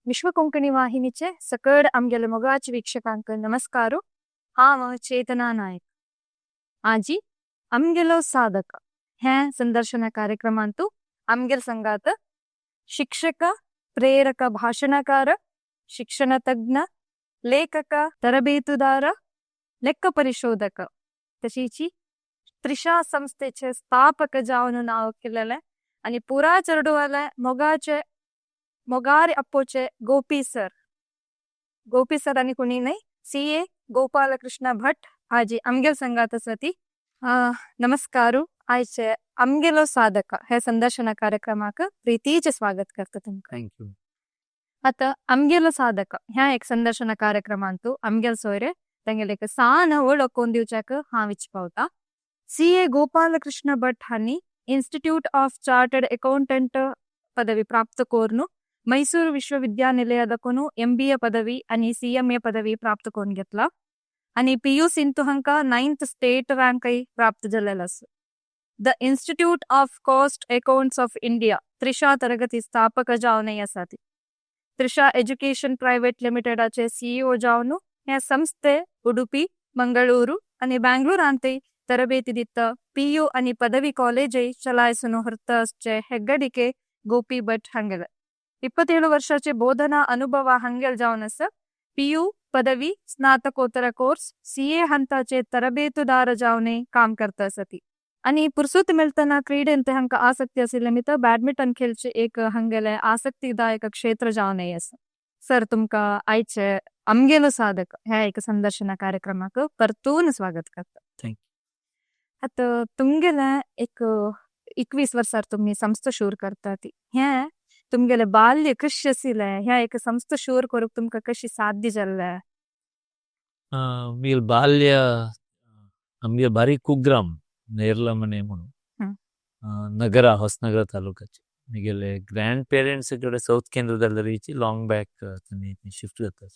विश्व कोंकणी वाहिनीचे सकड आमगेले मोगाचे वीक्षकांक नमस्कार. हांव चेतना नायक. आजी आमगेलो साधक हे संदर्शन कार्यक्रमांतु आमगेल संगात शिक्षಕ, ಪ್ರೇರಕ ಭಾಷಣಕಾರ, ಶಿಕ್ಷಣ ತಜ್ಞ, ಲೇಖಕ, ತರಬೇತುದಾರ, ಲೆಕ್ಕ ಪರಿಶೋಧಕ, तशीची त्रिशा संस्थेचे स्थापक जावन नाव केलेले आणि पुरा चेडवाले मोगाचे मोगार अप्पोचे गोपी सर. गोपी सर आणि कोणी नाही, सी.ए. गोपालकृष्ण भट हाजी आमगेल संगात आसा. नमस्कार. आयचे आमगेलो साधक हे संदर्शन कार्यक्रमाक प्रीतीचे स्वागत करता तुमकां. Thank you. आतां आमगेलो साधक ह्या एक संदर्शन कार्यक्रमांतु आमगेल सोयरे तांगेले एक सान वळखून दिवच्याक हांव इच्छपावता. सी.ए. गोपालकृष्ण भट हांणी इन्स्टिट्यूट ऑफ चार्टर्ड अकाउंटंट पदवी प्राप्त करून, मैसूर विश्वविद्यानिलयदकून एम.बी.ए. पदवी आनी सी.एम.ए. पदवी प्राप्त करून घेतला आनी पी.यू.सींतु हांकां नायन्थ स्टेट रँकय प्राप्त जाल्लेलो आसा. The Institute of Cost Accountants of India Trisha तरगती स्थापक जावनय आसा ती. त्रिशा एज्युकेशन प्रायव्हेट लिमिटेडाचे सीईओ जावन हे संस्थे उडुपी, मंगळूरू आनी बेंगळुरांतय ತರಬೇತಿ ದಿತ್ತ ಪಿಯು आनी ಪದವಿ ಕಾಲೇಜೈ ಚಲಾಯಿಸನು ಹೊರತಾचे ಹೆಗ್ಗಡಿಕೆ ಗೋಪಿ ಭಟ್ हांगेले. 27 वर्षाचे बोधना अनुभव हांगेल जावन आसा. पीयू, पदवी, स्नातकोत्तर कोर्स, सीए हंताचे तरಬೇತುದಾರ जावने काम करता आसा ती. आनी पुरसुत मेळतना क्रीडेंत हांकां आसक्ती आशिल्ले निमित्त बॅडमिंटन खेळचे एक हांगेले आसक्तीदायक क्षेत्र जावनय आसा. सर, तुमकां आयचे आमगेलो साधक ह्या एक संदर्शन कार्यक्रमाक परतून स्वागत करता. Thank. आतां तुमगेले एक 21 वर्सार तुमी संस्था सुरू करता ती, हें तुमगेले बाल्य कशें आशिल्लें? ह्या एक संस्था सुरू करूंक तुमकां कशी साध्य जाल्लें? म्हगेलें बाल्य आमगे बारीक कुग्राम नेर्ला मने म्हणून नगरा, ಹೊಸನಗರ ತಾಲೂಕಾचे. म्हगेले ग्रँड पेरंट्स कडेन सावथ केंद्र लाँग बॅक थंय शिफ्ट जाता.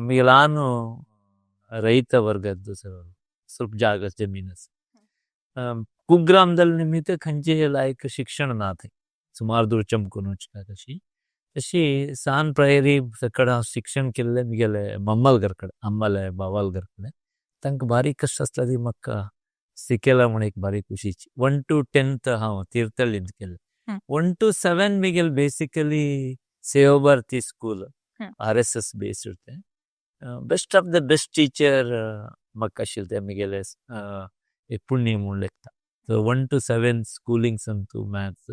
म्हगेले ल्हान ರೈತ ವರ್ಗದ್ದು ಸರ್, ಸ್ವಲ್ಪ ಜಾಗ ಜಮೀನು आसा. कुग्रामದಲ್ಲಿ निमित्त खंयचे लायक शिक्षण ना थंय, सुमार दूर चमकून वचपाक. अशी तशी सान प्रायरी सकड हांव शिक्षण केल्लें म्हगेले मम्माल घर कडेन, अम्माले बाबाल घर कडेन. तांकां बारीक कश्ट आसता ती म्हाका शिकयला म्हूण एक बारीक खुशीची. 1 टू 10th हांव तीर्थहಳ್ळींत केल्लें. 1 टू 7 म्हगेले basically Sevabharati school, RSS. Based तें. Best of the best teacher म्हाका आशिल्ले ते म्हगेले एक पुण्य म्हूण लेखता. So 1 to 7 Schooling Santu maths,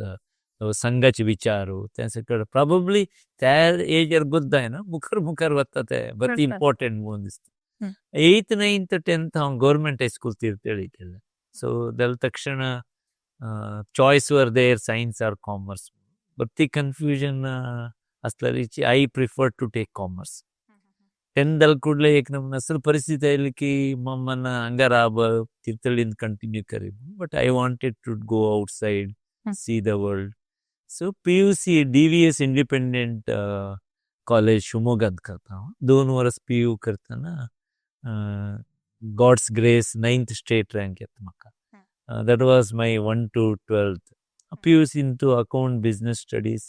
संघाचे विचार ते सगळें प्रॉबब्ली त्या एजर गोत जायना, मुखार मुखार वता ते बरें इम्पॉर्टंट म्हणून दिसता. एथ, नैन्थ, 10th हांव गव्हर्मेंट हायस्कूल तीर्थहಳ್ಳಿ केलें. सो जाल्या तक्षण choice were there, science or commerce. But ती कन्फ्युजन आसलेली. I prefer to take commerce. 10th जाले ಕೂಡಲೇ एक ನಮ್ಗೆ ಅಸಲು ಪರಿಸ್ಥಿತಿ ಆಯ್ಲಿ ಕಿ ಮಮ್ಮನ ಹಂಗಾರ ತೀರ್ಥಹಳ್ಳಿಯಿಂದ ಕಂಟಿನ್ಯೂ ಕರಿ, but I wanted to go outside, see the world. So PUC DVS Independent College शिवमोगात करता हांव. 2 वर्स पी यू करतना God's grace ninth state rank येता म्हाका. That was my 1 to 12th. PUC into account, business studies,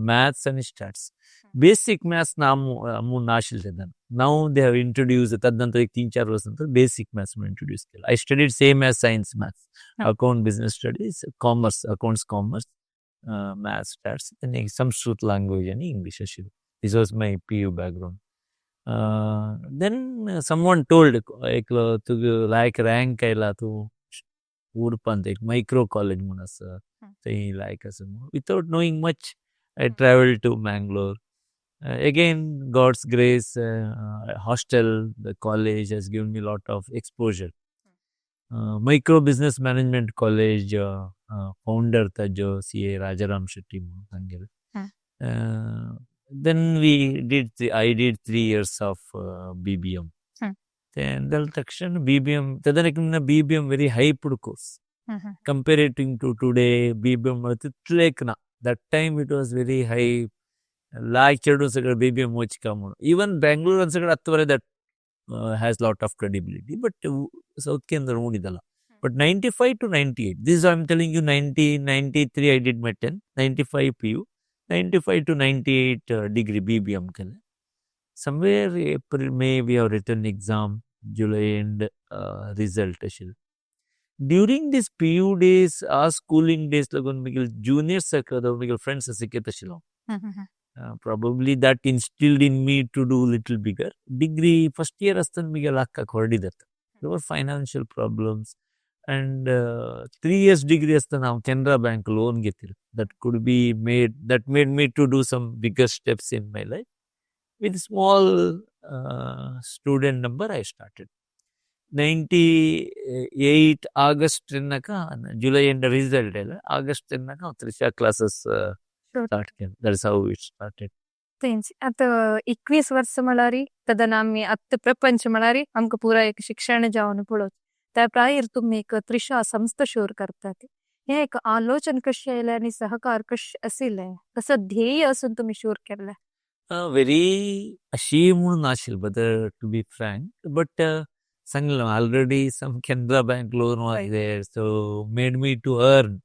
maths आनी stats. Basic maths ना म्हूण नाशिल्लें तेन्ना. Now they have introduce. तदनंतर एक 3-4 वर्स नंतर बेसिक मॅथ्स म्हणून इंट्रोड्यूस केलं. I studied same as science maths, account, business studies, commerce, accounts, commerce, maths, stats आनी संस्कृत लँग्वेज आनी इंग्लीश आशिल्ली. This was my PU background. Then someone told, एकलो, तुका लायक रँक आयला, तूं उडपांत एक मायक्रो कॉलेज म्हूण आसा, थंय लायक आसा. Without knowing much, I travel to Mangalore. Again, God's grace, hostel, the college has given me lot of exposure. Micro Business Management College founder ताजो सी.ए. राजाराम शेट्टी म्हणून तांगेले. Then we did I did 3 years of BBM. जाल्या तक्षण बी.बी.एम तेन्ना BBM very hyped course. Comparating to today, BBM तितलेक ना. That time it was very high. लायक चेडूं सगळें बी.बी.एम वचका म्हणून. Even बेंगळूरान सगळें आतां बरें, that has lot of credibility, but South Kendra उणीदला. But 95 to 98, this I am telling you, 1993 I did my 10, 95 PU, 95 to 98 degree BBM केलें. Somewhere April, May we have written exam, July end result आशिल्लें. During दीस PU days, आ Schooling days लागून म्हगेले juniors circle, म्हगेले friends शिकयत आशिल्लो. Probably that instilled in me to do little bigger. Degree first year आसतना म्हगेले अक्काक व्हडली जाता. There were financial problems and 3 years degree आसतना हांव Canara bank loan घेतिल्लें. That made me to do some bigger steps in my life. With small student number I started. 98 August तेन्नाका, July and result आयले, August तेन्नाका हांव Trisha classes start केलें. That's how it started. तेंच आतां 21 वर्स म्हळ्यार तेदना आमी आतां प्रपंच म्हळ्यार आमकां पुराय एक शिक्षण जावन पळोवचें. त्या प्रायर तुमी एक त्रिशा संस्था सुरू करतात. हें एक आलोचन कशें आयलें आनी सहकार कशें आशिल्लें, कसो ध्येय आसून तुमी सुरू केल्लें? व्हेरी अशी म्हणून नाशिल्लें, but to be frank, but सांगलें, already some Canara Bank loan was there, so made me to earn.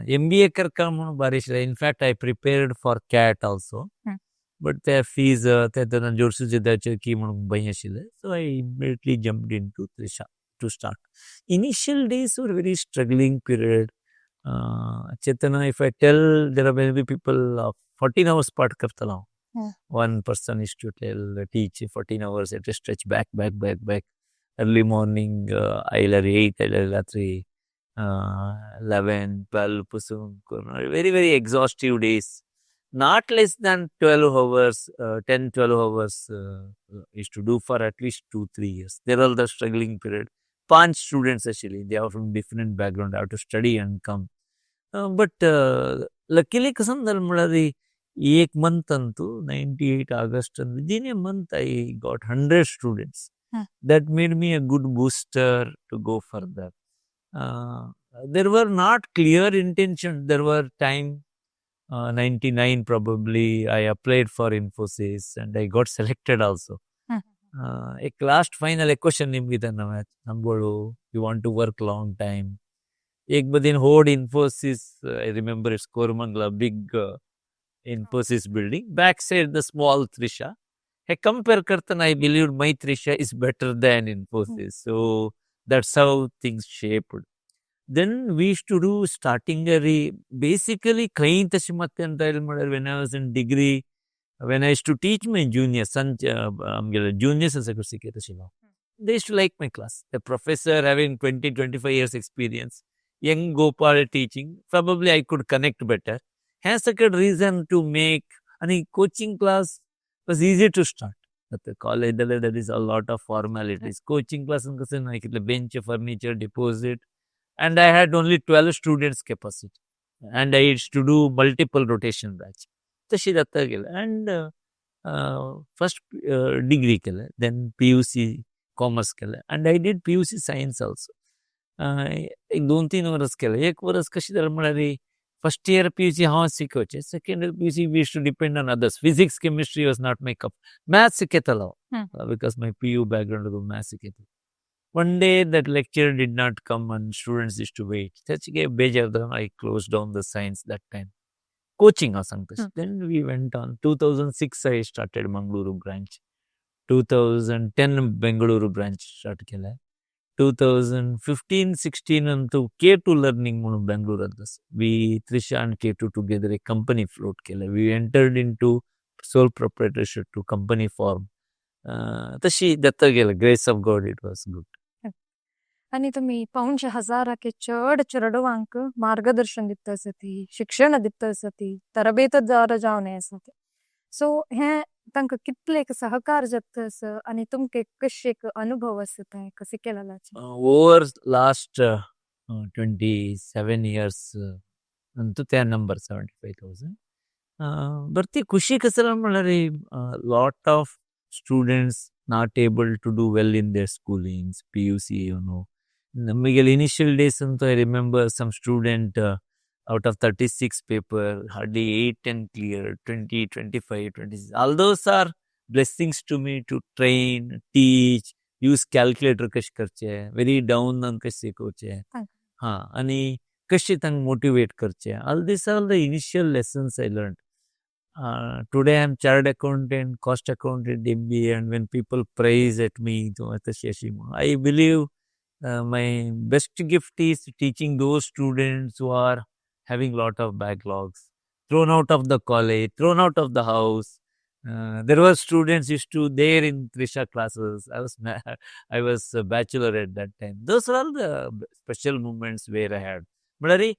MBA करका म्हणून बारीक आशिल्लें. In fact, I prepared for CAT also, but ते फीज ते तेन्ना जोडसूचे की म्हणून भंय आशिल्लें. So I immediately jumped into Trisha to start. Initial days were very struggling period. Chetana, if I tell, there are many people, 14 hours पाठ करतालो हांव. One person is to tell, teach 14 hours at a stretch, back, back, back, back. Early morning आयल्यार 8, आयल्यार रात्री 11, 12 पसून करून very, very exhaustive days. Not less than 12 hours, 10, 12 hours is to do for at least 2, 3 years. There are the struggling period. पांच students आशिल्ली. They are from different background, have to study and come. But luckily कसं जालें म्हळ्यार एक month Antu, 98 August, within a month I got 100 students. That made me a good booster to go further. There were not clear intention. There were time, 99 probably, I applied for Infosys and I got selected also. एक last final एक question निमगी ನಂಬೋಳು, you want to work long time. एक बदीन होड Infosys, I remember it's Koramangala, big Infosys building, back side the small Trisha. Hey compare करताना I believe my Trisha is better than Infosys. So that's how things shaped. Then we used to do starting, basically खंय तशें मत्यान आयलें म्हळ्यार, when I was in degree, when I used to teach my juniors, आमगेले juniors आसा शिकयत आशिल्लो, they used to like my class. The professor having 20, 25 years experience, young Gopal teaching, probably I could connect better. हें सगळें reason to make. आनी coaching class was easy to start. आतां college जाल्यार there is a lot of formalities. Coaching क्लासान कशें ना, कितले bench, furniture, deposit, and I had only 12 students capacity and I used to do multiple rotation batch. तशी जाता गेलें and first degree केलें, then PUC commerce केलें and I did PUC science also. एक 2-3 वर्स केलें. एक वर्स कशें जालें म्हळ्यार, फर्स्ट इयर पीयूसी हांव शिकोवचें, second year PUC we used to depend on others. Physics, chemistry was not my cup. Maths शिकयतालो because my PU background, maths शिकयतालो. One day that lecturer did not come and students used to wait. त्याचे बेजार जावन I closed down the science that time. Coaching हांव सांगता. Then we went on. 2006 I started Mangaluru branch. 2010 Bengaluru branch start केलें. 2015-16 Antu K two learning म्हणून बेंगळुरांत we Trisha and K2 together एक company float केलें. We entered into sole proprietorship to company form. तशी दत्त गेलं. Grace of God, it was good. आनी तुमी पावणशे हजाराके चड चेडवांक मार्गदर्शन दिता आसती, शिक्षण दिता आसती, तरबेतदार जावन आसती. सो हें तांकां कितले एक सहकार जाता आसा आनी तुमकां कशें एक अनुभव आसा तें कशें केलेलाचें? Over last 27 years ಅಂತೂ त्या नंबर 75,000. बरं खुशी कसं म्हळ्यार, lot of students not able to do well in their schoolings, PUC. ನಮಗೆ ಇನಿಷಿಯಲ್ ಡೇಸ್ ಅಂತ I remember some student, out of 36 paper, hardly 8, 10 clear, 20, 25, 26. All those are blessings to me to train, teach, use calculator कशें करचे, very down कशें शिकोवचे, हां, आनी कशें तांकां motivate करचे. All this are the initial lessons I learn. Today I am chartered accountant, cost accountant, MBA, and when people praise at me तशी अशी, I believe my best gift is teaching those students who are having lot of backlogs, thrown out of the college, thrown out of the house. There were students used to there in Trisha classes. I was a bachelor at that time. Those are all the special moments where I had. म्हळ्यार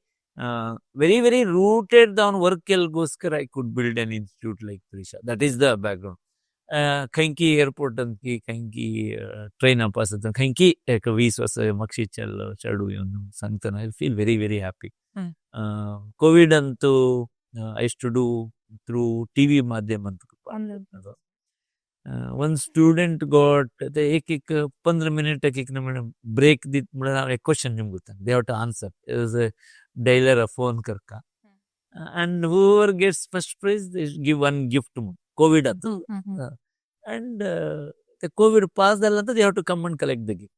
very very rooted down work केल्ಗೋस्कर I could build an institute like Trisha. That is the background. खंयकी airport की खंयकी train पासत खंयकी एक 20 वर्सां मक्षी चेल्लो चेडूं येवन सांगतना I feel very very happy. Covid ಅಂತೂ I used to do through TV ಮಾಧ್ಯಮ ಅಂತ. ಒಂದು ಸ್ಟೂಡೆಂಟ್ ಗಾಟ್ एक एक 15 मिनिट, एक एक ब्रेक दीत म्हळ्यार हांव एक question निमगता, they have to answer. Is dialer phone करता and whoever gets first prize, they give one gift. Covid ಅಂತ. ಅಂಡ್ ಕೋವಿಡ್ ಪಾಸ್ जालें नंतर they have to come and collect the gift.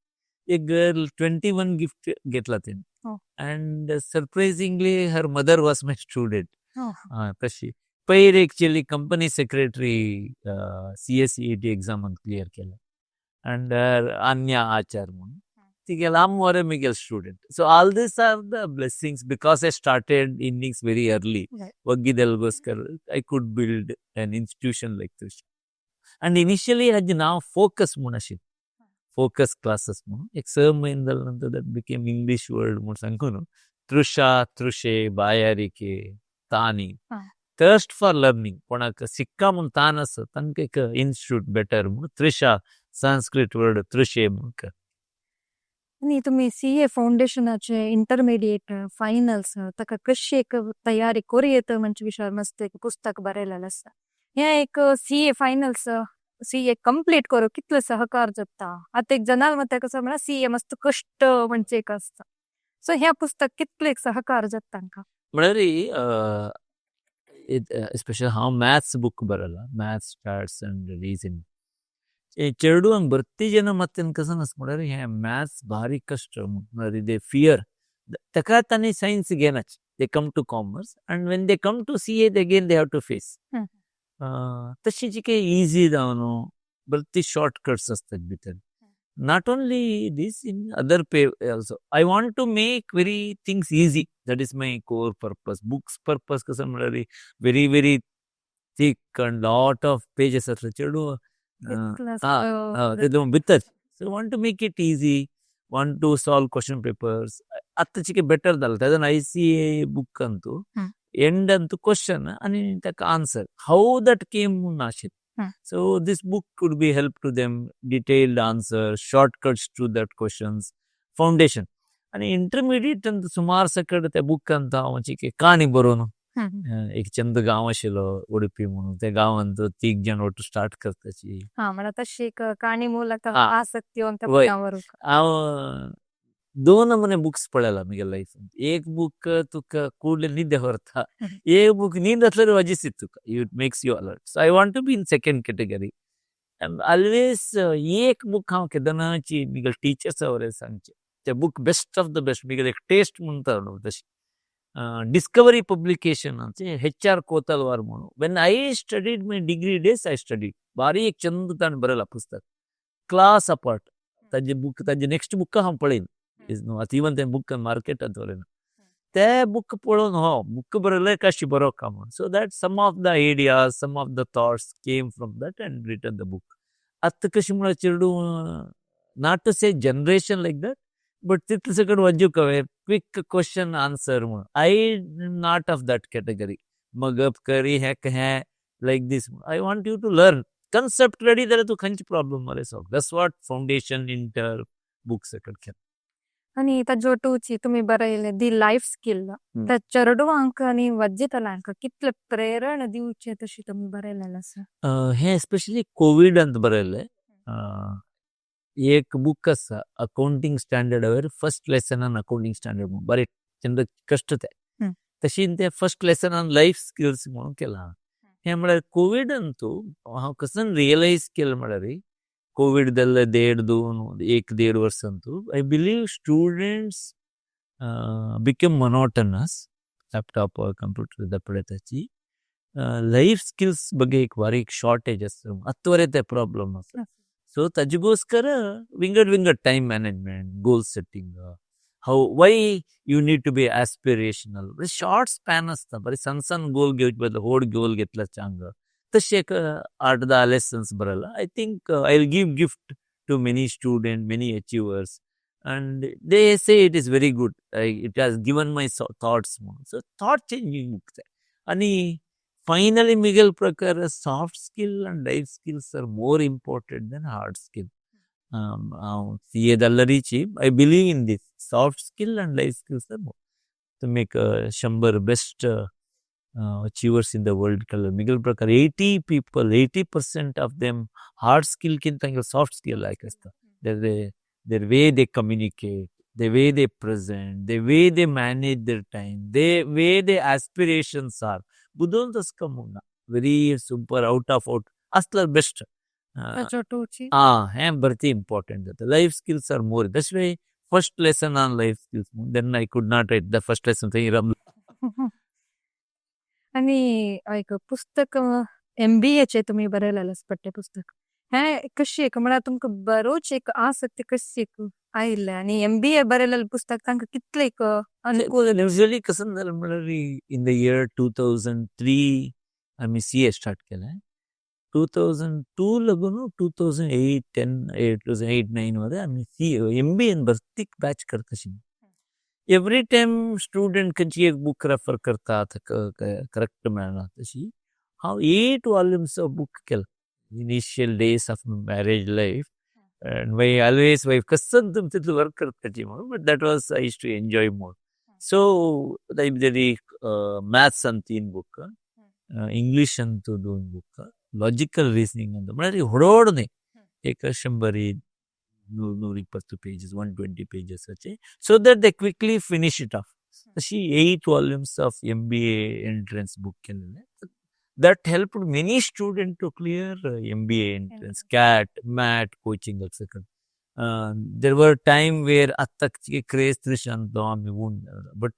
एक गर्ल 21 गिफ्ट घेतला तेणे and surprisingly her mother was my student. तशी पयर actually company secretary CA CET exam clear केलं अंड आन्या आचार म्हणून तिगेल आमवरे Miguel student. So all this are the blessings because I started innings very early. ಒಗ್ಗಿದೆಲ್ಗೋಸ್ಕರ I could build an institution like this. And initially ಅಜ್ಜಿ ನಾವು focus ಮುಣಶಿ focus classes म्हणून एक 6 म्हयने जाले नंतर that became English word म्हूण सांगून तृषा, तृषे, बायारिके, तानी, थर्स्ट फॉर लर्निंग. कोणाक सिक्का म्हूण तान आसा तांकां एक इन्स्टिट्यूट बेटर म्हूण तृषा, संस्कृत वर्ड तृषे म्हूण. आनी तुमी सी ए फाउंडेशनाचे इंटरमिडिएट फायनल्स ताका कशी एक तयारी करूं येता म्हणजे विशयार मस्त एक पुस्तक बरयलेलें आसा. हें एक सी ए फायनल्स, सी ए कंप्लीट करूं कितलो सहकार जाता. आतां एक जनाल मत कसो म्हळ्यार सी ए मस्त कश्ट म्हणजे एक आसता. सो हें पुस्तक कितलें एक सहकार जाता तांकां? म्हळ्यार स्पेशल हांव मॅथ्स बूक बरयला, मॅथ्स, स्टॅट्स आनी रिजनिंग. चेडवांक भरती जन मत्तेन कसं आसा म्हळ्यार हें मॅथ्स भारी कश्ट म्हळ्यार they fear. ताका तांणी science घेनाच, they come to commerce and when they come to CA, again they have to face. तशी जी काही इजी जावन भरती शॉर्टकट्स आसतात भितर. Not only this, in other way also I want to make very things easy. That is my core purpose. Books purpose कसं म्हळ्यार very very thick and lot of pages आसले चेडूं ते भितर. So want to make it easy, want to solve question papers. आतांचे better जालां तेजन I C A book अंतू एंड अंतू क्वेश्चन आनी ताका आन्सर how that came म्हूण आशिल्लें. So this book could be help to them, detailed answer, shortcuts to that questions, foundation आनी इंटरमिडिएट अंत सुमार सकट त्या बूक अंत हांव एक काणी बरोवन एक चंद गांव आशिल्लो उडुपी म्हणून, त्या गांवांत तीग जण ಒಟ್ಟು स्टार्ट करताची. हा, म्हळ्यार तशी एक काणी ಮೂಲಕ आसक्ती वय. हांव दोन नमुने बुक्स पळयला म्हगे लायफान. एक बूक तुका ಕೂಡಲೇ निद्ದೆ व्हरता, एक बूक न्हीद आसल्यार वजिसीत तुका, it makes you alert. So I want to be in second category always. एक बूक हांव केदनाची म्हगे टिचर्स वरे सांगचे, ते book best of the best, म्हगे एक टेस्ट म्हणटा न्हू तशी, डिस्कवरी पब्लिकेशन हेच आर कोतलवार म्हणून. When I studied my degree days, I studied. भारी एक चंद ताणें बरयला पुस्तक, क्लास अपार्ट. ताजे बूक, ताजे नेक्स्ट बूक हांव पळयन न्हू आतां, इवन तें बूक मार्केटांत व्हरना. ते बूक पळोवन हो बूक बरयलें कशी बरो का म्हूण. So that some of the ideas, some of the thoughts came from that and written the book. आतां कशें म्हळ्यार चेडूं, not to say generation like that, but तितले सकट वज्जूक हांवें क्विक क्वेश्चन आन्सर म्हूण. I not of that category. मगप करी हें हें like this. I want you to learn concept ready जाल्यार तूं खंयचे प्रॉब्लम मरे solve. That's what foundation, inter book सकट केला. आनी ताजो टूची तुमी बरयले दी लायफ स्किल, त्या चेडवांक आनी वज्जितल्यांक कितले प्रेरणा दिवचे तशी तुमी बरयलेलें आसा. हें स्पेशली कोविडांत बरयल्लें. एक बूक आसा accounting स्टँडर्डावर, first lesson on accounting standard म्हणून, बरें चंद कश्ट ते तशी ते first lesson on life skills म्हणून केलां. हें म्हळ्यार कोविडांतू हांव कसन रियलायज केलें म्हळ्यार कोविड जाल्ले देड दोन एक देड वर्सांतू I believe students become monotonous, laptop, computer पळयताची. ಲೈಫ್ ಸ್ಕಿಲ್ಸ್ ಬಗ್ಗೆ एक बारीक ಶಾರ್ಟೇಜ್ आसता, आत्तवरे ते प्रॉब्लम आसा. सो ताजे विंगड विंगड time management, goal setting, how why you need to be aspirational. Short span आसता, बरें सण सण गोल घेवचे बदला व्हड गोल घेतल्यार चांग. तशें एक आठ धा लेसन्स बरयला. I think I will give gift to many student, many achievers, and they say it is very good, it has given my thoughts म्हणून. सो थॉट चेंजींग बूक ते. आनी फायनली मिगेल प्रकार soft skill and life skills are more important than hard skill. हांव C A जाल्लरीची I believe in this, soft skill and life skills are more. तुमी एक 100 best achievers in the world कळ्ळें, Miguel प्रकार 80 people, 80% of them hard skill किंत तांगेले soft skill लायक आसता. Their way they communicate, the way they present, the way they manage their time, the way their aspirations are. बुदवंत तसं म्हणना, very super out of out असल्यार best. आं, हें भरती important जाता. Life skills are more. That's why first lesson on life skills, then I could not write the first lesson थंय. आनी एक पुस्तक एमबीएचे तुमी बरयलेलें पठ्यपुस्तक, हें कशी एक म्हळ्यार तुमकां बरोच एक आसक्ती कशी एक आयिल्लें आनी एमबीए बरयलेलें पुस्तक तांकां कितलें एक अनुकूल? युजली कसं जालें म्हणल्यार, in the year 2003 आमी सी ए स्टार्ट केलें. 2002 लागून 2008 10, 2008-9 मध्ये आमी सी एमबीएन भरतीक बॅच करता आशिल्ली. एवरी टायम स्टुडंट खंयची एक बूक रेफर करता, करेक्ट मेळना. तशी हांव एट वॉल्युम्स ऑफ बूक केला. Initial days of marriage life and my always wife कसं तुम तितलं वर्क करताची म्हणून, but that was I used to enjoy more. So library maths ಅಂತ तीन बुक, इंग्लिश अंत दोन बुक, ಲಾಜಿಕಲ್ ರೀಸನಿಂಗ್ ಅಂತ, म्हळ्यार व्हड न्ही, एक 100 120 pages, 120 पेजेसाचे, so that they quickly finish it off. तशी eight volumes of MBA entrance book केलेले. That help many student to clear MBA entrance, CAT, MAT coaching. There were time where आत्ताची craze तशें आमी बट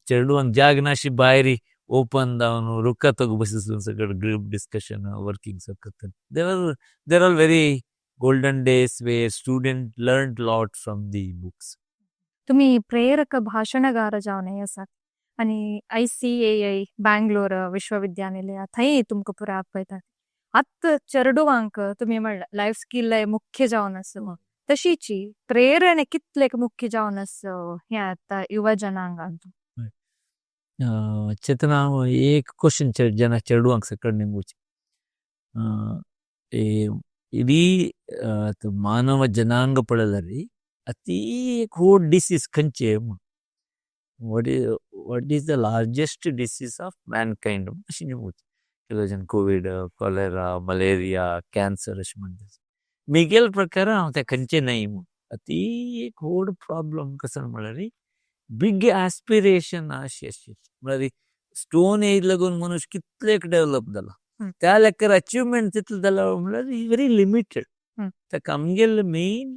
चेडवांक जाग नाशी भायर open जावन रुखात बसून सगळं ग्रुप डिस्कशन वर्किंग करतात. There are very golden days where student learn lot from the books. तुम्ही प्रेरक भाशणगार जावन आसात आनी आयसीएआय बँगलोर विश्वविद्यानिलय थंय तुमकां पुराय आपयतात. आतां चेडवांक तुमी म्हणलें लायफ स्किल मुख्य जावन आसा, तशीची प्रेरणा कितले मुख्य जावन आसा हें आतां युवा जनांगांत? चेतना, एक क्वेश्चन जना चेडवांक सकड निमूची. इडೀ ಮಾನವ ಜನಾಂಗ ಪಳಲರಿ ಅತಿ व्हड डिसीज खंयचे? What is the largest disease of mankind अशी निमूची. ಕೆಲವು ಜನ कोविड, कॉलेरा, मलेरिया, कॅन्सर अशें म्हणटात. मिगेल प्रकार हांव तें खंयचें न्हय म्हूण. अती एक व्हड प्रॉब्लम कसो म्हळ्यार बिग एस्पिरेशन अशी अशी म्हळ्यार स्टोन एज लागून मनुष्य कितले डेव्हलप जाला, त्या लेखार अचिव्हमेंट तितले जाला म्हळ्यार व्हेरी लिमिटेड. ताका आमगेले मेन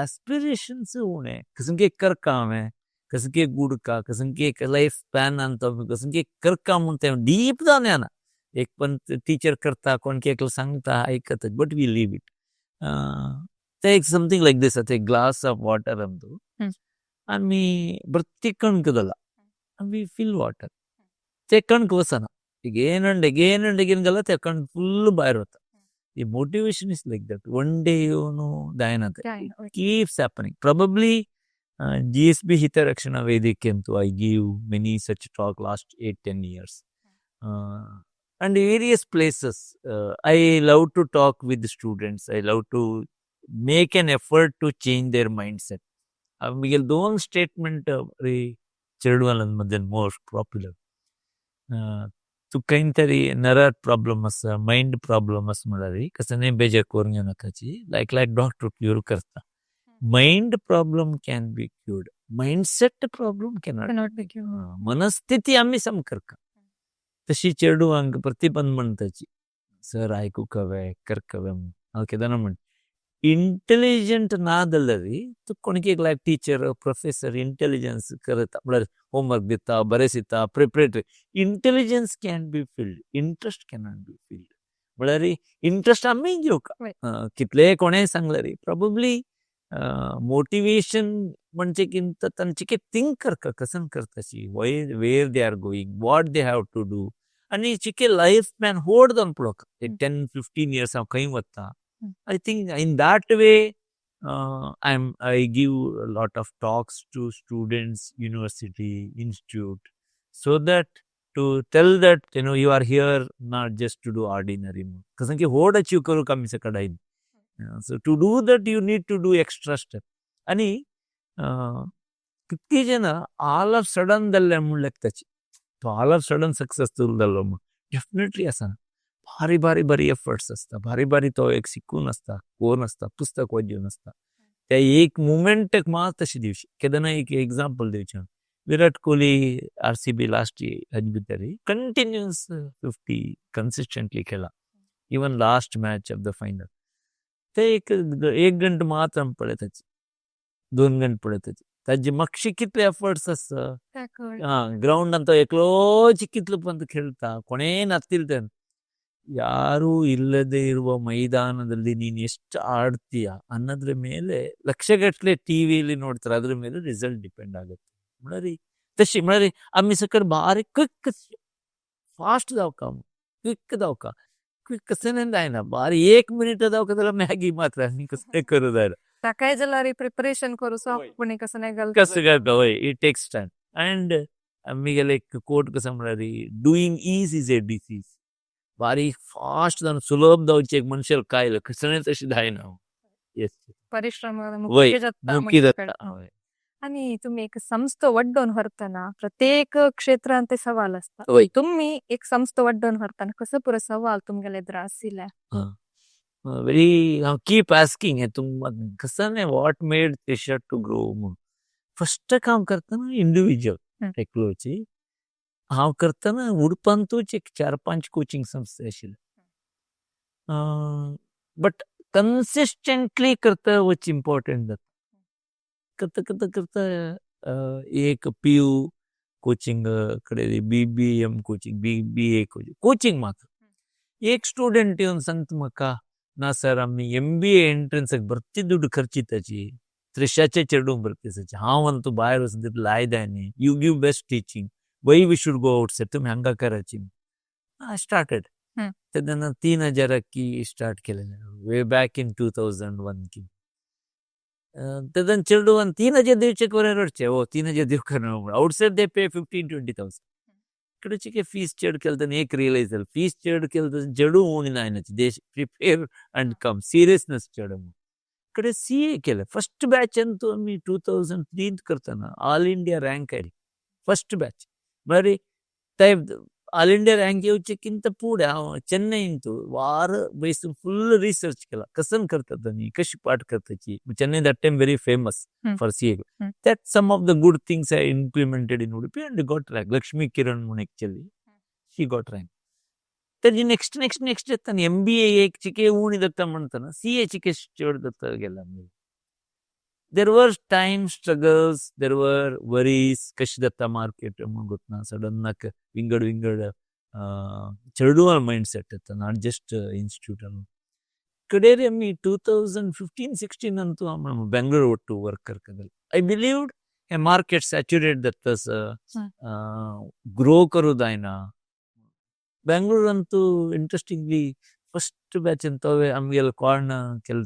एस्पिरेशन्स उणें. कसंके करका हांवें, कसंके गुडका, कसंके लायफ स्पॅन अंत कसंके करका म्हूण तें डीप जावन येना. एक पण टीचर करता, कोण एकलो सांगता, आयकता, but we leave it. ते एक समथींग लायक दीस. आतां एक ग्लास ऑफ वॉटर आमचो आमी प्रत्येक कणक जाला, we fill water, ते कणक वचना. Again and again and again घाला, ते कणक फुल भायर वता. The motivation is like that. One day येवन जायना तें, keeps happening. Probably GSB Hitarakshana Vedike ಅಂತೂ I give many such talk last 8-10 years and various places. I love to talk with students. I love to make an effort to change their mindset. ಆಮೇಲೆ दोन statement चेडवां मध्ये most popular. तुका खंय तरी Narar problem आसा, mind problem आसा म्हळ्यार कसं बेजार करून घेवनाकाची, लायक लायक डॉक्टर क्यूर करता. Mind problem can be cured, mindset problem cannot. Cannot be cured. मनस्थिती आमी सामक करका. तशी चेडवांक प्रतिबंध म्हणटाची, सर आयकूंक हवें, करक हवें. हांव केदना म्हण इंटेलिजंट ना जाल्यार तूं कोणीक एक लायक टिचर, प्रोफेसर इंटेलिजन्स करता म्हळ्यार होमवर्क दिता, बरें preparatory. Intelligence can be filled, interest cannot be filled. म्हळ्यार इंट्रस्ट आमी घेवका. कितलेय कोणेय सांगल्यार प्रॉबब्ली मोटिवेशन म्हणजे किंत तांचे थिंक करका, कसन करताची, why, where they are going, what they have to do. आनी चिके लायफ स्पॅन होड जावन पळोवका, 10-15 इयर्स हांव खंय वता. I think in that way I give lot of talks to students, university, institute, so that to tell that you are here not just to do ordinary. कसं की होड achieve करूक आमी सकडायन. So to do that you need to do extra step. आणि कितके जण all of sudden जाल्ले म्हूण लेखताची, तो ऑल ऑफ सडन सक्सेसफुल जाल्लो म्हूण डेफिनेटली आसा. भारी भारी भारी एफर्ट्स आसता, भारी भारी तो एक शिकून आसता, कोन आसता, पुस्तक वाचून आसता. त्या एक मुमेंटाक मात तशें दिवचें. केन्ना एक एग्जाम्पल दिवचें, विराट कोहली आरसीबी लास्ट हाजे भितर कंटिन्युअस 50 कन्सिस्टंटली खेळा, even last match of the final. ते एक एक घंटे मात्र आमी पळयताची, 2 घंटे पळयताची, ताजे मातशे कितले एफर्ट्स आसता. हा, ग्रावंडान तो एकलोच कितलो पंत खेळटा, ಕೊನೇ ನತ್ತಿಲ್ತಾನೆ. ಯಾರೂ ಇಲ್ಲದೆ ಇರುವ ಮೈದಾನದಲ್ಲಿ ನೀನು ಎಷ್ಟು ಆಡ್ತೀಯ ಅನ್ನೋದ್ರ ಮೇಲೆ ಲಕ್ಷಗಟ್ಟಲೆ ಟಿವಿಯಲ್ಲಿ ನೋಡ್ತಾರೆ, ಅದ್ರ ಮೇಲೆ ರಿಸಲ್ಟ್ ಡಿಪೆಂಡ್ ಆಗುತ್ತೆ. म्हळ्यार तशी म्हळ्यार आमी सकयल बारीक क्विक फास्ट जावका, क्विक जावका. क्विक कसं जायना, बारीक एक मिनिट जावका जाल्यार मॅगी मात्र आनी कसलें करूं जायना. ताकाय जाल्यार प्रिपरेशन करूचो, कोणी कसं नाही गलत. कसं करता, वय, it takes time. And आमगेले एक कोट कसं म्हळ्यार, doing ease is a disease. बारीक फास्ट जावन सुलभ जावचें एक मनशाक कायल कसलें तशें जायना. येस. परिश्रम वय. मुख्य जाता. मुख्य जाता, वय. आणि तुम्ही एक संस्था वड्डोवन व्हरतना प्रत्येक क्षेत्रांत ते सवाल असता. वय. तुम्ही एक संस्था वड्डोवन व्हरतना कसं पुरो सवाल तुमगेले एदरा आशिल्ले? व्हेरी हांव कीप आस्किंग हें तुम कसं न्ही, what made Trisha to grow म्हणून. फस्ट काम करतना इंडिविज्युअल एकलोची हांव करतना उडपांतूच एक चार पांच कोचिंग संस्था आशिल्ले, बट कन्सिस्टंटली करता वच इम्पॉर्टंट जाता. करता करता करता एक पीयू कोचिंग कडे, BBM coaching, BBA coaching, coaching मात्र. एक स्टुडंट येवन सांगता म्हाका, ना सर, आमी एमबीए एंट्रन्साक भरती दुड्ड खर्चिताची, त्रिशाचे चेडूं भरती, हांव अंतू भायर वचून तितलो लायदा न्ही. You give best teaching, why we should go outside? तुमी हांगा कराची. I started. तेन्ना 3,000 की स्टार्ट केलें, way back in 2001 की. तेन्ना चेडूं 3,000 दिवचे बरें रडचे, ओ 3,000 दिवका ना. Outside they pay 15-20,000. इकडे फीस चड केलं तर एक रियलाइज जालें, फीस चड केलं तर चेडूं उणी जायना, they prepare and come, seriousness चड म्हणून. इकडे सीए केलें फर्स्ट बॅच अंतू आमी 2003 करतना ऑल इंडिया रँक आयली फर्स्ट बॅच. म्हळ्यार ते ऑल इंडिया रँक येवचेकिंत फुडें हांव चेन्नईंतू वार बैसून फुल रिसर्च केला, कसन करतात न्ही, कशी पाठ करताची. Chennai that time very famous for CA. That some of the good things I implemented in Udupi and got rank. Lakshmi Kiran म्हणून एक चली, she got rank. तेजी नेक्स्ट नेक्स्ट नेक्स्ट येता एमबीए एक चिके उणी जाता म्हणतना सीए चिके चड जाता गेला. There were time struggles, there were worries, कशें जाता मार्केट म्हूण गोतना. सडन विंगड विंगड चेडवां मायंड सेट येता, not just institute. कडेर आमी 2015-16 अंतू आमी बेंगळूर ಒಟ್ಟು ವರ್ಕ್ करता. I believed hey market saturate जाता, ग्रो करूं जायना. ಬೆಂಗಳೂರು ಅಂತೂ ಇಂಟ್ರೆಸ್ಟಿಂಗ್ಲಿ ಫಸ್ಟ್ ಬ್ಯಾಚ್ ಅಂತವೆ ಆಮಗೆಲ್ಲ ಕಾರ್ನ ಕೆಲ್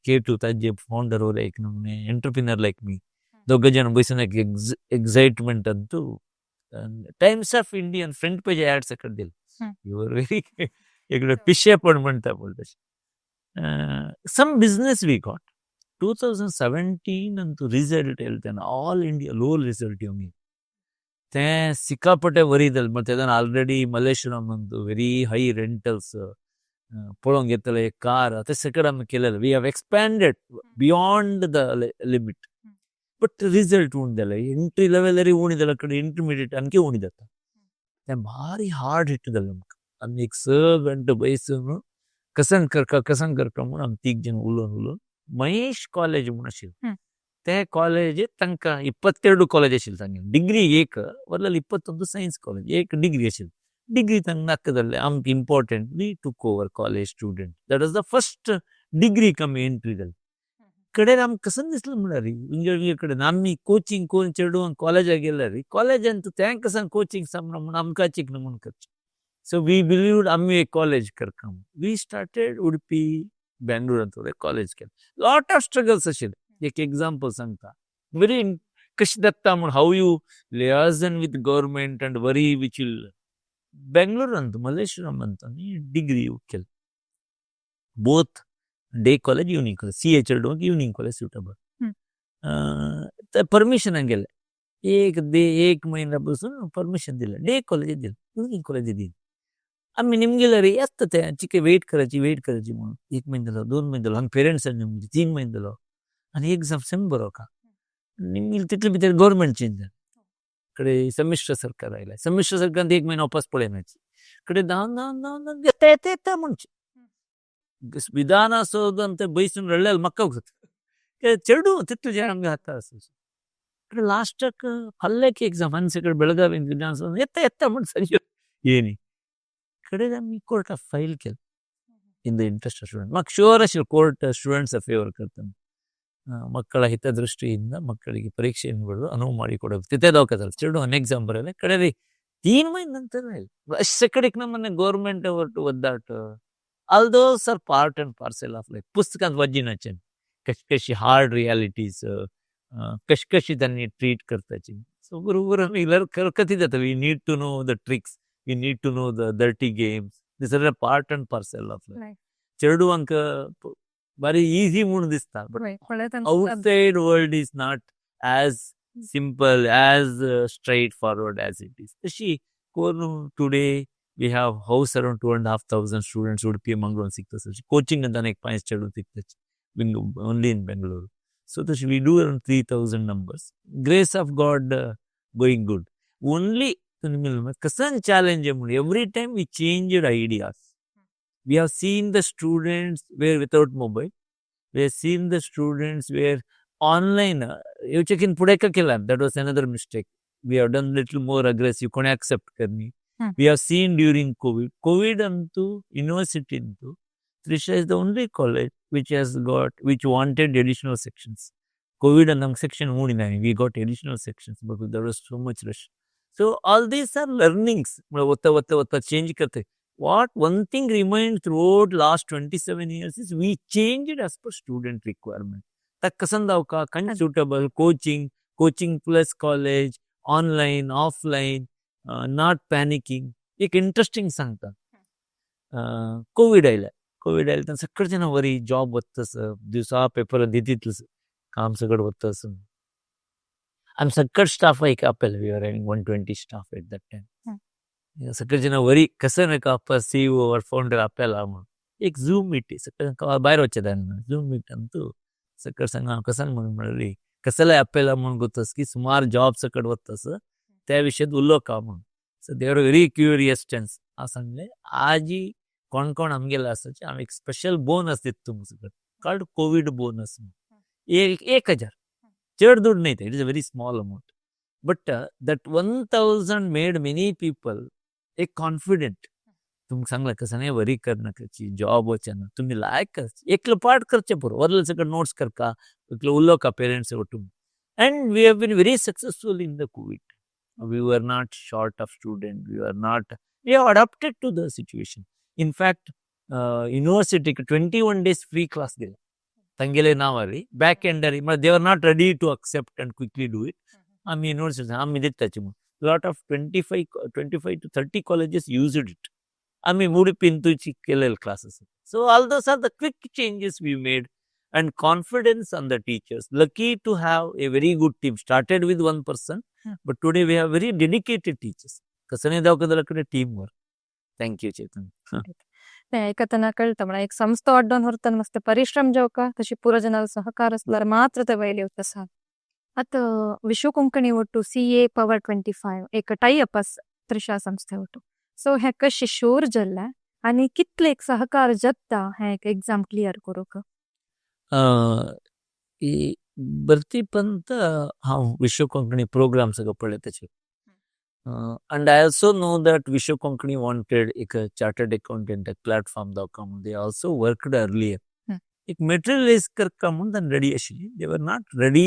K2 ತಾಜೆ ಫೌಂಡರ್ ಲೈಕ್ ನಮ್ನೆ ಎಂಟರ್ಪ್ರಿನರ್ ಲೈಕ್ ಮೀ ದೊಗ್ಗ ಜನ ಬಯಸನ ಎಕ್ಸೈಟ್ಮೆಂಟ್ ಅಂತೂ times of Indian front page ads ಕಡ್ದಿಲ್ಲ. ಇವರು ವೆರಿ ಎಗಡೆ ಪಿಶೆ म्हणटा पळय तशें. Some business we got. 2017 ಅಂತೂ ರಿಸಲ್ಟ್ ಹೇಳ್ತೇನೆ, ಆಲ್ ಇಂಡಿಯಾ ಲೋ ರಿಸಲ್ಟ್ येवंक ते ಸಿಕ್ಕಾಪಟ್ಟೆ ವರಿದಲ್ಲಿ. ಮತ್ತೆ ಅದನ್ನು ಆಲ್ರೆಡಿ ಮಲ್ಲೇಶ್ವರಂ ಒಂದು ವೆರಿ ಹೈ ರೆಂಟಲ್ಸ್ पळोवंक येतले कार ते सकड आमी केलेले. We have expanded beyond the limit, but result उण जाले. एंट्री लेवल उणी जाल्या कडेन इंटरमिडिएट आणखी उणी जाता. तें भारी हार्ड हिट जालें आमकां. आमी एक स गंटे बैसून कसन करका कसन करका म्हूण आमी तीग जण उलोवन उलोवन महेश कॉलेज म्हूण आशिल्लें ते कॉलेज तांकां 22 कॉलेज आशिल्लें तांगे डिग्री एक वरलेले 21 सायन्स कॉलेज एक डिग्री आशिल्ली डिग्री तांकां नाका जाल्लें आमकां important we took over college student that was the first degree आमी एंट्री जाली कडेन आमकां कसन दिसलें म्हणल्यार विंगड विंगड कडेन आमी कोचिंग करून चेडवांक कॉलेजाक गेल्यार कॉलेजान तें कसन कोचिंग सामना म्हूण आमकां चिकना म्हूण करचें. सो we believed आमी एक कॉलेज करता. We started Udupi बेंगळूरांत थोडे कॉलेज केलें. लॉट ऑफ स्ट्रगल्स आशिल्ले. एक एग्जाम्पल सांगता वेरी कशें जाता म्हूण how you liaison with government and worry which will बेंगळुरांत मल्लेश्वरमांत आमी डिग्री केली. Both day college evening college CA चेडवांक evening college suitable. ते परमिशन गेले एक डे एक महिना बसून परमिशन दिलं डे कॉलेज दिलं इव्हनिंग कॉलेज दिली. आमी निमगेल्यार येता ते चिके वेट करायची वेट करायची म्हणून एक महिना जालो 2 महिने जालो हांगा पेरेंट्सांनी म्हणजे 3 महिने जालो आनी एग्जाम सेम बरो का निमगेले तितले भितर गव्हर्मेंट चेंज जालें. कडे संमिश्र सरकार आयलें. संमिश्र सरकारान एक महिना वापस पळयनाची कडे धांवन धांवन धांवन धांवन येता येता येता म्हणचे विधानसौध ಅಂತ ಬೈಸನ್ ರಳ್ಳೆಲ್ಲಿ ಮಕ್ಕ ಹೋಗುತ್ತೆ ಚೆರಡು ತಿತ್ತು ಜನ ನಮ್ಗೆ ಹತ್ತ ಕಡೆ ಲಾಸ್ಟಕ್ಕೆ ಪಲ್ಲೆಕ್ಕೆ ಎಕ್ಸಾಮ್ ಅನ್ಸೆ ಕಡೆ ಬೆಳಗಾವಿ ವಿಧಾನಸೌಧ ಎತ್ತ ಎತ್ತ म्हण ಸರಿ ಏನಿ ಕಡೆ आमी कोर्टाक फायल केलें in the interest of student. म्हाका शुअर आशिल्लें कोर्ट ಸ್ಟೂಡೆಂಟ್ಸ್ ಫೇವರ್ करता. ಮಕ್ಕಳ ಹಿತದೃಷ್ಟಿಯಿಂದ ಮಕ್ಕಳಿಗೆ ಪರೀಕ್ಷೆಯನ್ನು ಬರೆದು ಅನುವು ಮಾಡಿಕೊಡಬೇಕು ತಿತೆ ದೋಕದಲ್ಲ ಚೆರಡು ಅನ್ ಎಕ್ಸಾಮ್ ಬರಲ್ಲ ಕಡೆ 3 महिने ನಂತರ ಅಷ್ಟೇ ಕಡೆಗೆ ನಮ್ಮನ್ನ ಗೌರ್ಮೆಂಟ್ ಒಟ್ಟು ಒದ್ದಾಟ all those are part and parcel of life. पुस्तकांत वजिनाचे कशी कशी हार्ड रियालिटीज कशी कशी त्यांनी ट्रीट करताची. सो बरोबर आमी कथी जाता we need to know the tricks, we need to know the dirty games. This are a part and parcel of life. चेडवांक बारी इझी म्हूण दिसता but outside world is not as simple as straight forward as it is. तशी करून today we have house around 2,500 students Udupi Mangalore ಸಿಗ್ತದೆ. Coaching ಅಂತ एक पांच चेडूं ಸಿಗ್ತದೆ only in Bengaluru. So तशी we do around 3,000 numbers. Grace of God going good. Only कसन challenge म्हूण every time we changed ideas. We have seen the students were without mobile. We have seen the students were online येवचेकीन फुडें केला that was another mistake. We have done little more aggressive कोणे accept करनी. We have seen during COVID. COVID ಅಂತೂ university ಅಂತೂ Trisha is the only college which has got which wanted additional sections. COVID and ನಮ್ಮ section ಮೂಡಿನ we got additional sections because there was so much rush. So all these are learnings. ಒತ್ತ ಒತ್ತ ಒತ್ತ change करते. What one thing remained throughout last 27 years is we changed as per student requirement. ತಕ್ಕ ಸಂದವಕ ಕಣ್ suitable coaching, coaching plus college, online, offline, not panicking. एक interesting सांगता Covid आयले Covid आयले तेन्ना सगळे जण वरी जॉब वतस दिवसा पेपर दितीतच काम सगळं वतस. आमी सगळं स्टाफ एक आपले we are having 120 staff at that time. सगळे जण वरी कसं नका अप्पा सीईओ और फाउंडर आपल्याला म्हणून एक झूम मीट सगळं भायर वचचे तेन्ना झूम मीट ಅಂತೂ सगळं सांगा कसं म्हणून म्हणली कसले आपल्याला म्हणून ಗೊತ್ತस की सुमार जॉब सकट वतस त्या विशयात उलोवका म्हणून. So they are very curious tense. हांव सांगलें आजी कोण कोण आमगेले आसाचे आमी एक स्पेशल बोनस दिता तुमकां कॉल्ड कोवीड बोनस एक 1,000 चड दुड न्ही ते it is a very small amount but that 1,000 made many people एक कॉन्फिडंट. तुमकां सांगलें कसं नाही वरी करनाकाची जॉब वचना तुमी लायक करचे एकलो पाठ करचे पुरो वरले सगळं नोट्स करका एकलो उलोवका पेरेंट्स ಒಟ್ಟು. And we have been very successful in the COVID. We were not short of student, we are not, we have adapted to the situation. In fact ಯೂನಿವರ್ಸಿಟಿಗೆ 21 days free class दिले ತಂಗೆಲೆ ನಾವರಿ back ಎಂಡರಿ they are not ready to accept and quickly do it. ಆಮಿ university ಆಮಿ ದಿತ್ತಾಚಿ lot of 25 to 30 colleges used it. ಆಮಿ ಉಡುಪಿಂತು ಚಿಕ್ಕೆಲ್ಲ classes. So all those are the quick changes we made and confidence on the teachers. Lucky to have a very good team. Started with one person, but today we have very dedicated teachers. कसं नाही कಡೆ team work. Thank you Chetan. ಏಕತನ ಕಳ್ತ म्हळ्यार एक संस्था वाड्डोवन व्हरतना मस्त परिश्रम जेवका तशी पुरो जनाल सहकार आसल्यार मात्र ते वयले वता सा. आतां विश्व कोंकणी ಒಟ್ಟು सी ए पवर 25 एक टाई अप आसा त्रिशा संस्थे ಒಟ್ಟು. सो हेका शिशोर जल्ला आनी कितले एक सहकार जाता हें एक एग्जाम क्लियर करूंक? ही भरती पंत हांव विश्व कोंकणी प्रोग्राम सगळो पळयताचे and I also know that Vishwa Konkani wanted एक चार्टर्ड अकाउंटंट प्लॅटफॉर्म दाखोवंक म्हूण. They also worked earlier. एक मटेरियलायज करता म्हूण तांणी रेडी आशिल्ली. They were not ready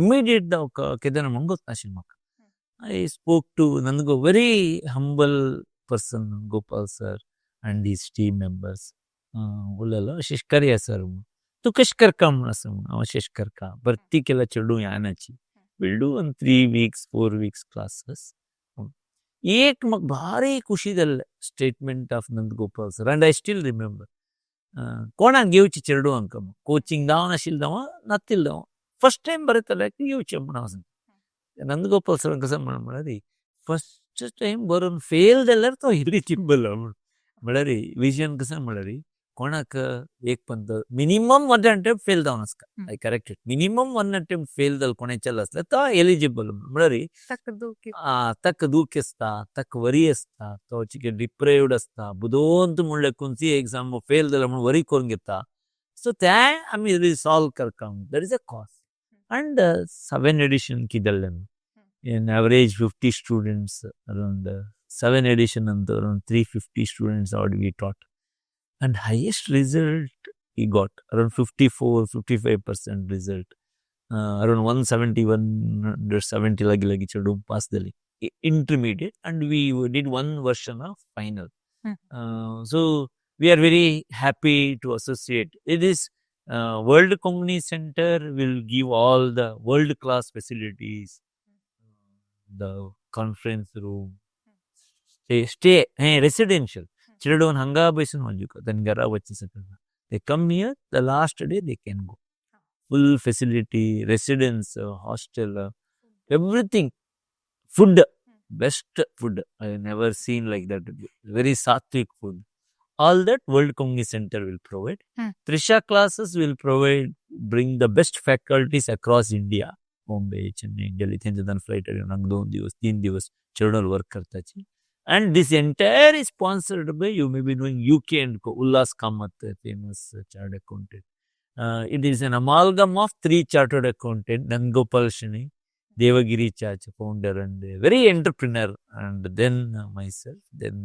immediate दावका केदना म्हूण गोत्नाशिल्लें म्हाका. I spoke to Nandago, very humble person, Gopal sir and his team members. उलयलो, अशें करया सर म्हूण, तूं कशें करता म्हूण आसा म्हूण. हांव अशें करता, भरती केल्या चेडूं यानाची, will do one 3 weeks, 4 weeks classes. एक म्हाका भारी खुशी जाल्लें statement of Nandagopal sir, and I still remember. कोणाक घेवची चेडवांक कोचिंग जावन आशिल्लें जावं नातिल्लें जावं, फर्स्ट टायम बरयताले घेवचें म्हूण हांव सांगता. नंदगोपाल सर कसो म्हण म्हळ्यार, फर्स्ट टायम बरोवन फेल जाल्यार तो एलिजिबल म्हूण. म्हळ्यार विजन कसं म्हळ्यार, कोणाक एक Pant minimum one attempt fail जावन आसता, I corrected, minimum one attempt fail जाल कोणाचें आसल्यार तो एलिजिबल. म्हळ्यार ताका दुखी ताका दूख आसता, ताका वरी आसता, तो चिके डिप्रायव्ड आसता, बुदवंत म्हणल्यार खंयची एग्जाम फेल जाल्या म्हूण वरी करून घेता. सो तें आमी रिसॉल्व करता. There is a cause and seven edition कितें जाल्लें, in average 50 students, around seven edition and around 350 students already we taught, and highest result we got around 54 55% result, around 170 170 lagi lagi चेडूं pass जाली intermediate, and we did one version of final. So we are very happy to associate. It is World Konkani Center will give all the world class facilities, the conference room, stay hey residential. चेडून हांगा बसून वचूंक तांणी घरा वचूं शकना. They come here, the last day they can go. Full facility, residence, hostel, everything, food, best food, I never seen like that, very sattvic food. All that World Konkani Center will provide. Trisha classes will provide, bring the best faculties across India, Bombay, Chennai, Delhi. थंयच्यान flight हांगा 2 दिवस 3 दिवस चेडवां work करताची. And this entire is sponsored by, you may be knowing, UK and Co, Ullas Kamath, famous chartered accountant. It is an amalgam of three chartered accountant, Nandgopal Shenoy, Devagiri Chacha, founder and a very entrepreneur, and then myself, then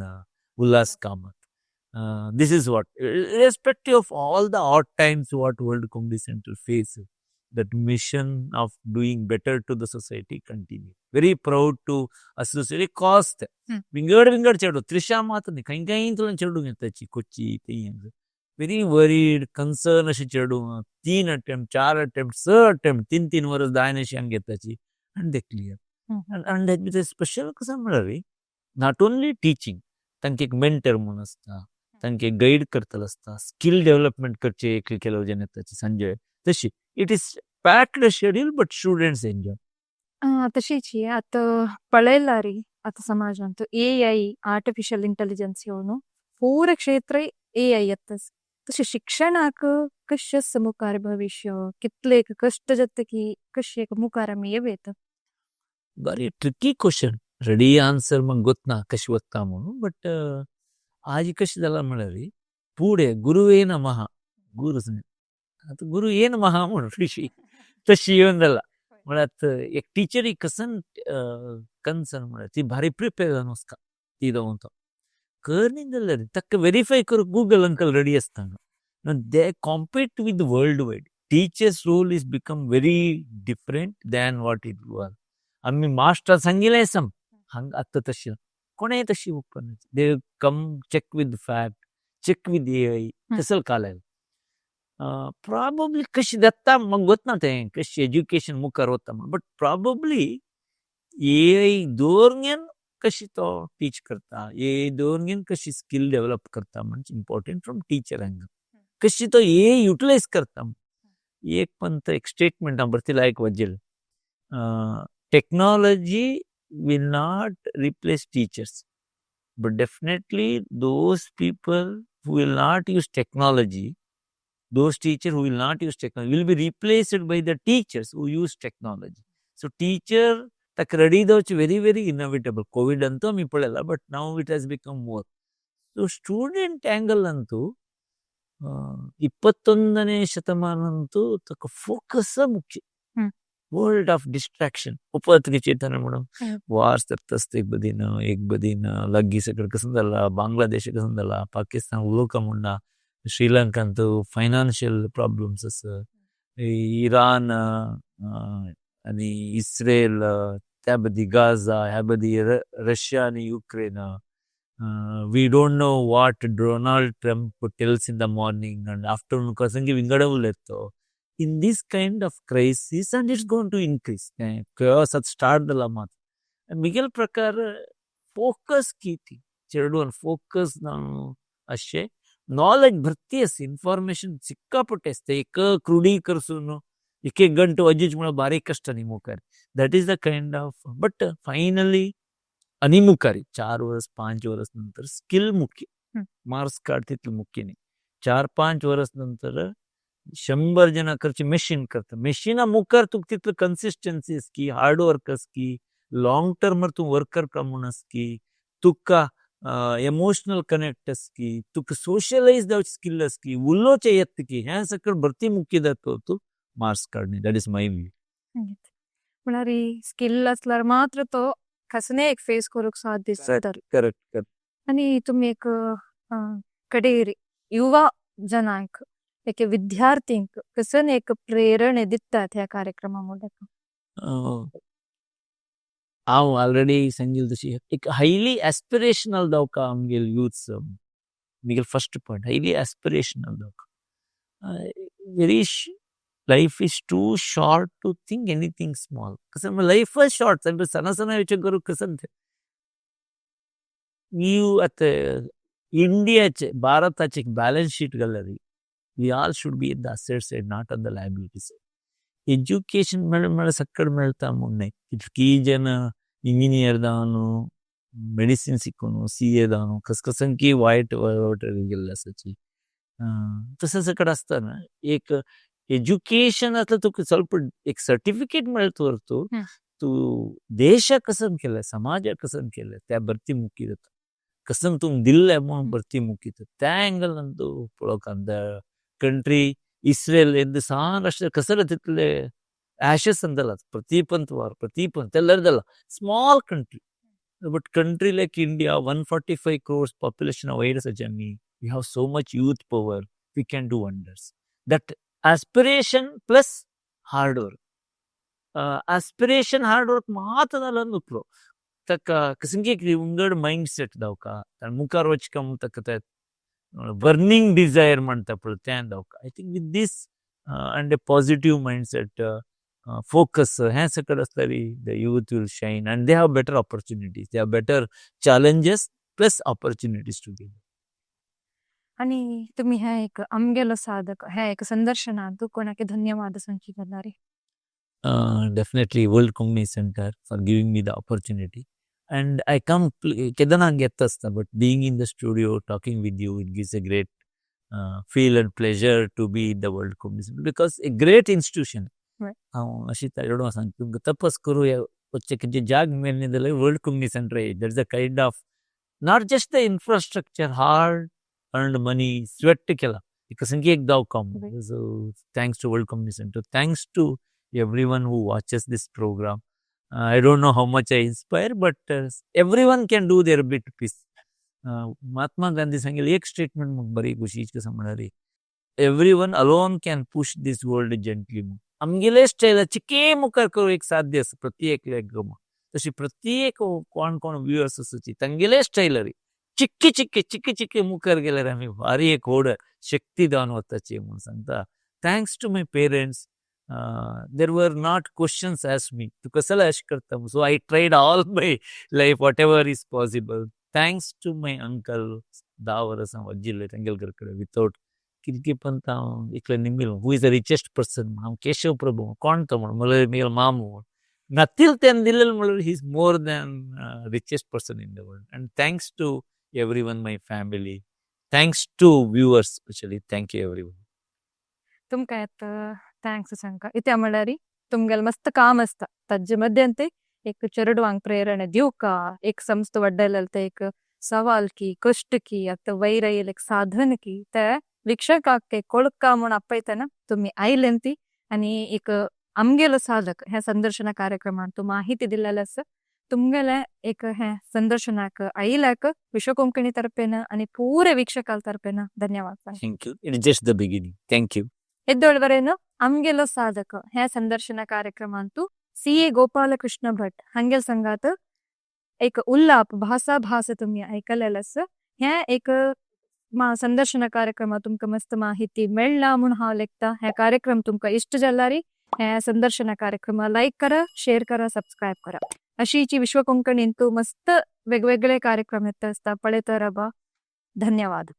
Ullas Kamath. This is what, irrespective of all the odd times what World Konkani Center faces, that mission of doing better to the society continue. Very proud to associate cost. विंगड विंगड चेडू, त्रिशा मात न्ही, खंय खंय चेडूं येताची, कोची थंय very worried concern अशें चेडूं, तीन अटेम्प्ट, चार अटेम्प्ट, स अटेम्प्ट, तीन तीन वर्स जायना अशी हांगा घेताची आनी ते क्लियर. आनी that भितर स्पेशल कसं म्हळ्यार, not only teaching, तांकां एक मेंटर म्हूण आसता, तांकां एक गायड करतलो आसता, स्कील डेव्हलपमेंट करचे एक केलो जेन्ना येताची संजय, तशी it is packed schedule, but students enjoy. तशीच ही आतां पळयला रे आतां समाजांत एआय, आर्टिफिशियल इंटेलिजन्स येवन पूरा क्षेत्र एआय येतच. तशें शिक्षणाक कशें आसा मुखार भविश्य, कितले कश्ट जाता की कशें मुखार आमी येवयत? बरी ट्रिकी क्वेश्चन. रेडी आन्सर म्हाका गोतना कशें वता म्हणून, बट आज कशें जालां म्हळ्यार, पुढे गुरुवे नमः, गुरू आतां गुरु ये नमः म्हणून तशी तशी येवन जाला. म्हळ्यार एक टिचरी कसन कन्सर्न म्हळ्यार ती भारी प्रिपेर जावन वचता. ती जावन तो करनी जाल्यार ताका वेरीफाय करूंक गुगल अंकल रेडी आसता. They compete with world wide. Teachers role is become very different than what it was. आमी मास्टर सांगिल्लें सम हांगा आतां तशें कोणें तशी उपकारना. They come, check with fact, check with AI. तसो काल प्राबब्ली कशें जाता म्हाका गोतना तें कशें एज्युकेशन मुखार वता म्हूण, बट प्राबब्ली एआय दवरून कशी तो टीच करता, एआय दवरून कशी स्कील डेव्हलप करता म्हणजे इम्पॉर्टंट फ्रॉम टीचर अँगल, कशी तो एआय युटिलायज करता. एक पंत एक स्टेटमेंट हांव भरती लायक वजेल, technology will not replace teachers, but definitely those people who will not use technology, those teachers who will not use technology will be replaced by the teachers who use technology. So teacher ताका ready जावचे very very inevitable. Covid Antu आमी पळयला, but now it has become more. So student angle ಅಂತೂ 21ನೇ ಶತಮಾನ ಅಂತೂ ತಕ್ಕ focus ಮುಖ್ಯ. World of distraction उपत Chetan म्हणून वार्स तस्त एक बदीन एक बदीन लग्गी सगळं कसं झाला, बांगलादेश कसं झाला, पाकिस्तान उलोवका म्हणना, श्रीलंकांत फायनान्शियल प्रॉब्लम्स आसा, इराण आणि इस्रेल, त्या बदी गाझा, ह्या बदी रशिया आणि Ukraine. We don't know what Donald Trump tells in the morning and afternoon कसं विंगड उलयतो. In this kind of crisis, and it's going to increase, chaos at start जाला मात. मिगेल प्रकार फोकस किती चेडवान फोकस अशे नॉलेज भरती आसा, इन्फॉर्मेशन ಸಿಕ್ಕಾಪಟ್ಟೆ आसता. एक क्रोडीकरसून एक एक गंटो अजीज म्हणून बारीक कष्ट न्ही मुखार. That is the kind of, but finally आणि मुखार 4 वर्स 5 वर्स नंतर स्किल मुख्य, मार्क्स कार्ड तितलं मुख्य नाही. 4-5 वर्स नंतर 100 जण करचे मेशीन करता. मेशिना मुखार तुका तितलं कन्सिस्टन्सी आसकी, हार्ड वर्क आसकी, लॉंग टर्मर तूं वर्कर प्रमाण आसकी, तुका एमोशनल कनेक्ट आसकी, तुका सोशलायज जावचे स्किल आसकी, उलोवचें येता की, हें सगळें भरती मुख्य जाता तूं मार्क्स कार्ड न्ही. That is my view. म्हळ्यार स्किल असल्यार मात्र तो कसने एक फेस करूक साध्य जाता. Correct correct. आणि तुम्ही एक कडेरी युवा जनांक, एक विद्यार्थींक कसन एक प्रेरणा दितात ह्या कार्यक्रमा ಮೂಲಕ? हांव ऑलरेडी सांगिल्लें तशी एक हायली एस्पिरेशनल जावका आमगेले युथ्स. मिगेल फर्स्ट पॉयंट हायली एस्पिरेशनल जावका. Very life is too short to think anything small. कसं लायफच शॉर्ट, सणा सणा विचार करूंक कसं. ನೀವು आतां इंडियाचे, भारताचे बॅलन्स शीट घाल्यार we all should be in the asset side, not on the liability side. Education मेळ म्हळ्यार सक्कड मेळटा म्हूण न्हय. कितकी जन इंजिनियर जावन, मेडिसीन शिकून, सीए जावन कस कसंकी वायट वाटेर गेल्ले आसाची. तशें सकट आसतना एक एज्युकेशन आतां तुका ಸ್ವಲ್ಪ एक सर्टिफिकेट मेळत तूं तूं देशाक कसम केलें, समाजाक कसम केलें, त्या भरती मुख्य जाता. कसम तूं दिल्लें म्हूण भरती मुख्य जाता. त्या एंगलान तूं पळोवंक the country Israel ಎಂದು राष्ट्र कसर तितले ashes ಅಂದಲ್ಲ, ಪ್ರತಿಪಂತ್ war ಪ್ರತಿಪಂತ್ ಎಲ್ಲರದಲ್ಲ. Small country, but country like India, 145 crores population virus ಆಮಿ, we have so much youth power, we can do wonders. That aspiration plus hard work, aspiration hard work ಮಾತ್ರ ನುಪ್ಲು ತಕ್ಕ ಕಸಂಗಿ ಉಂಗಡ್ mind set दावका मुखार वचकम तक burning desire म्हणटा पळय तें दावका. I think with this and a positive mind set, focus हें सकट आसल्यार the youth will shine and they have better opportunities, they have better challenges plus opportunities to give. आणि तुम्ही ह्या एक आमगेलो साधक ह्या एक संदर्शनांत कोणाक धन्यवाद सांगची जाल्यार? Definitely World Konkani Center for giving me the opportunity. And I come केदना घेत आसता, but being in the studio talking with you, it gives a great feel and pleasure to be in the World Konkani Center because a great institution. हांव अशी चेडवां सांगता, तुमकां तपस करूं वचचें खंयचे जाग मेळ्ळें जाल्यार world Konkani centre, that is a kind of not just the infrastructure, hard earned money, sweat केला कसंकी एक दाव काम. So thanks to World Konkani Center, thanks to everyone who watches this program. I don't know how much I inspire, but everyone can do their bit piece. Mahatma Gandhi सांगितलं एक statement म्हाका बरी खुशी कसं म्हळ्यार, everyone alone can push this world gently. आमगेले स्टायला चिके मुखार करूं एक साध्य आसा प्रत्येक तशी प्रत्येक कोण कोण व्युअर्स आसा तांगेले स्टायलरी चिक्की चिक्की चिक्की चिक्की मुखार गेल्यार आमी भारी एक व्हड शक्ती जावन वताची म्हूण सांगता. Thanks to my parents, there were not questions asked me तूं कसले अशें करता. So I tried all my life, whatever is possible. Thanks to my uncle, 10 वर्सां वजिल्ले तांगेले घर कडेन विथआउट कितके पण हांव इतले निमिल, who is the richest person. हांव केशव प्रभू कोण तो म्हण म्हणल्यार म्हगेलो मामू नतील तेन दिलेले म्हणल्यार he is more than richest person in the world. And thanks to everyone, my family, thanks to viewers specially. Thank you everyone. तुमकां येत thanks सांगका. इत्या म्हळ्यार तुमगेलें मस्त काम आसता, ताजे मद्यांत एक चेडवांक प्रेरणा दिवका एक संस्था वाडयलें ते एक सवाल की, कश्ट की, आतां वयर येयले साधन की ते वीक्षकाक कोळका म्हूण आपयतना तुमी आयलेंती आनी एक आमगेलो साधक हे संदर्शन कार्यक्रमान तूं माहिती दिल्लेले आसा. तुमगेले एक हे संदर्शनाक आयल्याक विश्व कोंकणी तरपेन आणि पूरे वीक्षकाल तरपेन धन्यवाद. Thank you. It just the beginning. Thank you. ಎದ್ದೊಳ್ವರೇನು ಅಮ್ಗೆಲೋ ಸಾಧಕ ಹೇ ಸಂದರ್ಶನ ಕಾರ್ಯಕ್ರಮ ಅಂತೂ ಸಿ.ಎ. ಗೋಪಾಲಕೃಷ್ಣ ಭಟ್ ಹಂಗೆಲ್ ಸಂಗಾತ एक उल्लाप भासा भास तुम्ही ऐकलेलंस. हे एक संदर्शन कार्यक्रम तुमकां मस्त माहिती मेळ्ळा म्हूण हांव लेखता. हे कार्यक्रम तुमकां इश्ट जाल्यारी हे संदर्शन कार्यक्रम लायक करा, शेअर करा, सबस्क्राईब करा. अशीची विश्व कोंकणींतू मस्त वेगवेगळे कार्यक्रम येत असता, पळयत रावा. धन्यवाद.